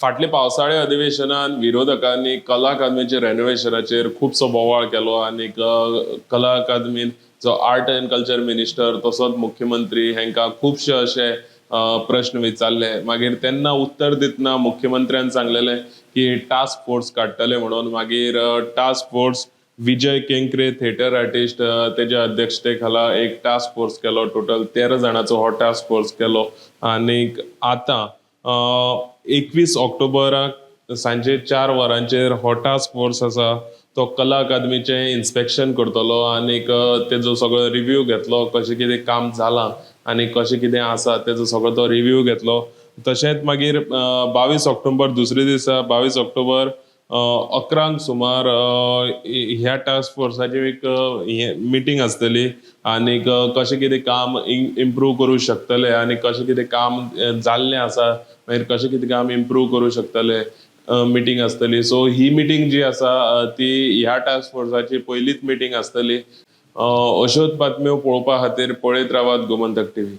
फाटल्या पावसाळ्या अधिवेशनान विरोधकांनी कला अकादमीचे रेनोवेशनाचेर खुबसो बोवाळ केलो आनी कला अकादमीन जो आर्ट अँड कल्चर मिनिस्टर तसोच मुख्यमंत्री हांकां खुबशे अशे प्रश्न विचारले. मागीर तेन्ना उत्तर दितना मुख्यमंत्र्यान सांगलेलें की टास्क फोर्स काडटले म्हणून. मागीर task force Vijay Kenkre theatre artist तेज्या अध्यक्षते खाला एक टास्क फोर्स केलो. टोटल 13 जाणांचो हो टास्क फोर्स केलो आनीक आतां 21 ऑक्टोबराक सांजे 4 वरांचेर हो टास्क फोर्स आसा तो कला अकादमीचें इन्स्पेक्शन करतलो आनीक तेजो सगळो रिव्यू घेतलो, कशें कितें काम जालां आनी कशें कितें आसा तेजो सगळो तो रिव्यू घेतलो. तशेंच मागीर 22 ऑक्टोबर, दुसरे दिसा 22 ऑक्टोबर 11 सुमार ह्या टास्क फोर्साची एक हे मिटींग आसतली आनीक कशें कितें काम इम्प्रूव करूं शकतले आनी कशें कितें काम जाल्लें आसा, मागीर कशें कितें काम इम्प्रूव करूं शकतले, मिटींग आसतली. सो ही मिटींग जी आसा ती ह्या टास्क फोर्साची पयलीच मिटींग आसतली. अश्योच बातम्यो पळोवपा खातीर पळयत रावात गोमंतक टीव्ही.